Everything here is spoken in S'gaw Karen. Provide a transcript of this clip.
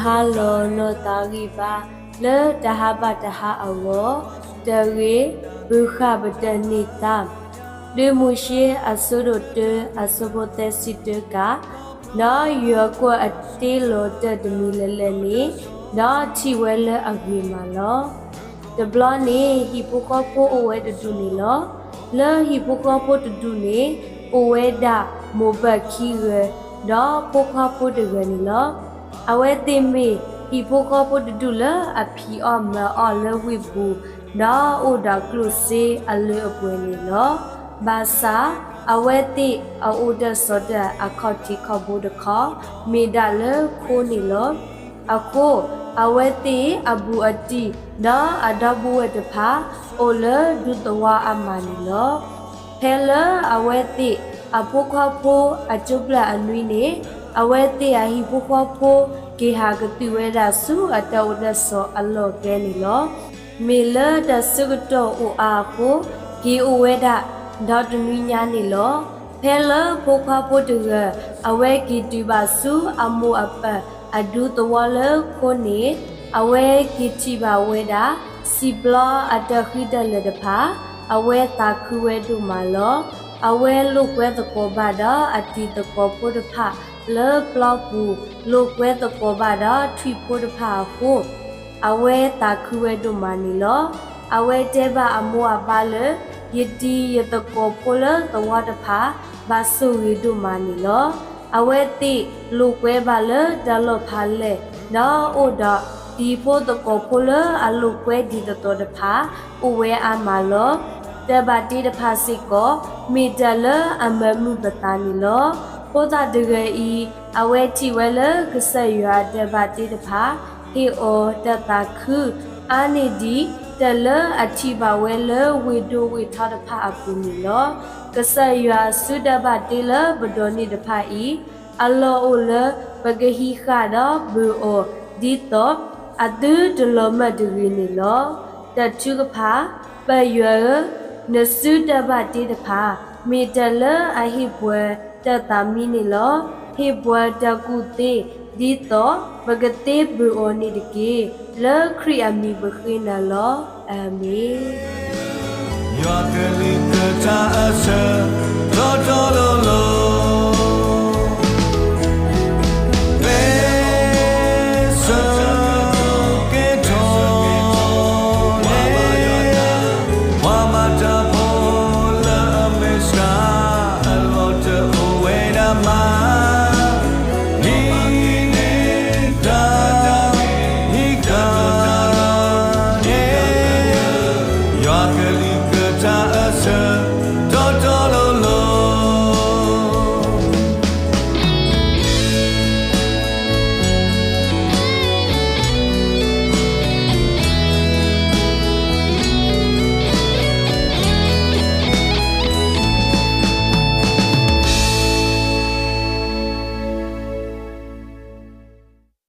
ဟါလီၤနီၢ်သးဂံၢ်ဘါ လၢတဟါဘၣ်တဟါအဂီၢ်, တၢ်ဂ့ၢ်, ဘုဃၣ်ပတၢၢ်န့ၢ်သါ, ဒုးမိၤၡ့ အဆၢဒိၣ်တၢ အဆၢဖိသၢဆံတၢကး, ဒီးယွၤကွၢ်အတ့လီၤတၢ်တမံၤလၢ်လၢ်န့ၣ်, ဒီးထံၣ်ဝဲလၢအဂ့ၤမးလီၤ. တဘျီန့ၣ် ဟံၣ်ဖိဃီဖိအိၣ်ဝဲတဒူၣ်န့ၣ်လီၤ. လၢဟံၣ်ဖိဃီဖိတဒူၣ်န့ၣ် အိၣ်ဝဲဒၣ်မိၢ်ပၢ်ခံဂၤ, ဒီးဖိခွါဖိတဂၤန့ၣ်လီၤ. အဝဲသ့ၣ်မ့ၢ်ဟံၣ်ဖိဃီဖိတဒူၣ်လၢအဖံးအီၣ်မၤအီၣ်လၢဝ့ၢ်ပူၤ, ဒီးအိၣ်ဒီးကျိၣ်စ့အလၢအပှဲၤန့ၣ်လီၤ. ဘၣ်ဆၣ် အဝဲသ့ၣ်အအိၣ်တၢ်ဆိးတၢ်အခီၣ်ထံးခီၣ်ဘိတခီ မ့ၢ်ဒၣ်လၢခိန့ၣ်လီၤ. အဃိ အဝဲသ့ၣ်အဘူးအတံၢ် ဒီးအဒီပုၢ်ဝဲၢ်တဖၣ် အိၣ်လၢဒူသဝီအါမးန့ၣ်လီၤ. ဖဲလၢအဝဲသ့ၣ်အဖိခွါဖိအကၠိပျၢ်အနွံန့ၣ် အဝဲသ့ၣ်အဟံၣ်ဖိဃီဖိ က့ၤဟးကသုၣ်ဝဲဒၣ်ဆူအတၢ်အိၣ်တၢ်ဆိးအလီၢ်ကျဲန့ၣ်လီၤ. မ့ၢ်လၢတၢ်ဆၢကတီၢ်အိၣ်အါအဃိ က့ၤအိၣ်ဝဲဒၣ်ဒီတနွံညါန့ၣ်လီၤ. ဖဲလၢဖိခွါဖိတဂၤ အဝဲက့ၤတုၤဘၣ်ဆူအမိၢ်အပၢ်အဒူသဝီလၢခိန့ၣ် အဝဲက့ၤထံၣ်ဘၣ်ဝဲဒၣ် စံာ်ပျီအတၢ်ဃံတၢ်လၤတဖၣ် အဝဲသးခုဝဲဒိၣ်မးလီၤ. အဝဲလိာ်ကွဲသကိးဘၣ်ဒီးအတံၤသကိးဖိတဖၣ်လၢပျီပူၤ, လိာ်ကွဲသကိးဘၣ်ဒီးထွံၣ်ဖိတဖၣ်အဃိ အဝဲသးခုဝဲဒိၣ်မးန့ၣ်လီၤ. အဝဲတဲဘၣ်အမိၢ်အပၢ်လၢ ယတံၤယသကိးဖိလၢသဝီတဖၣ် ဘၣ်ဆိၣ်ဂ့ၤဒိၣ်မးန့ၣ်လီၤ. အဝဲသ့ၣ်လိာ်ကွဲဘၣ်လၢတၢ်လီၢ်ဖးလဲၢ်, ဒီးအိၣ်ဒီးတံၤဖိသကိးဖိလၢအလိာ်ကွဲဒ်သိးသိးတဖၣ် အိၣ်ဝဲအါမးလီၤ. တၢ်ဘၣ်တ့တဖၣ်စ့ၢ်ကီး မ့ၢ်တၢ်လၢအမၤမုာ်ပသးန့ၣ်လီၤ. ဖိသၣ်တဂၤအံၤ အဝဲထံၣ်ဝဲလၢကစၢ်ယွၤအတၢ်ဘၣ်တ့တဖၣ် ဟ့ၣ်အီၤတၢ်သးခု အါန့ၢ်ဒံးတၢ်လၢအထံၣ်ဘၣ်ဝဲလၢဝ့ၢ်ဒိၣ်ဝ့ၢ်ထီတဖၣ်အပူၤန့ၣ်လီၤ. ကစၢ်ယွၤအစုတၢ်ဘၣ်တ့လၢပဒိးန့ၢ်တဖၣ်အံၤ အလီၢ်အိၣ်လၢပကဟံးဃာ်ဒီးဘုၣ်အီၤ ဒ်သိးအသုတလီၤမၢ်တဂ့ၤန့ၣ်လီၤ. တၢ်ထုကဖၣ်, ပၢ်ယွၤဧၢ, နစုတၢ်ဘၣ်တ့တဖၣ် မ့ၢ်တၢ်လၢအဟ့ၣ်ပှၤတၢ်သးမံန့ၣ်လီၤ. ဟ့ၣ်ပှၤတၢ်ကူၣ်သ့ ဒ်သိးပကသ့ဘုၣ်အီၤန့ၣ်တက့ၢ်. လၢခရံာ်အမံၤပဃ့နၤလီၤ. အၤမ့ၣ်. ယွၤကလုၢ်ကထါအဆၢ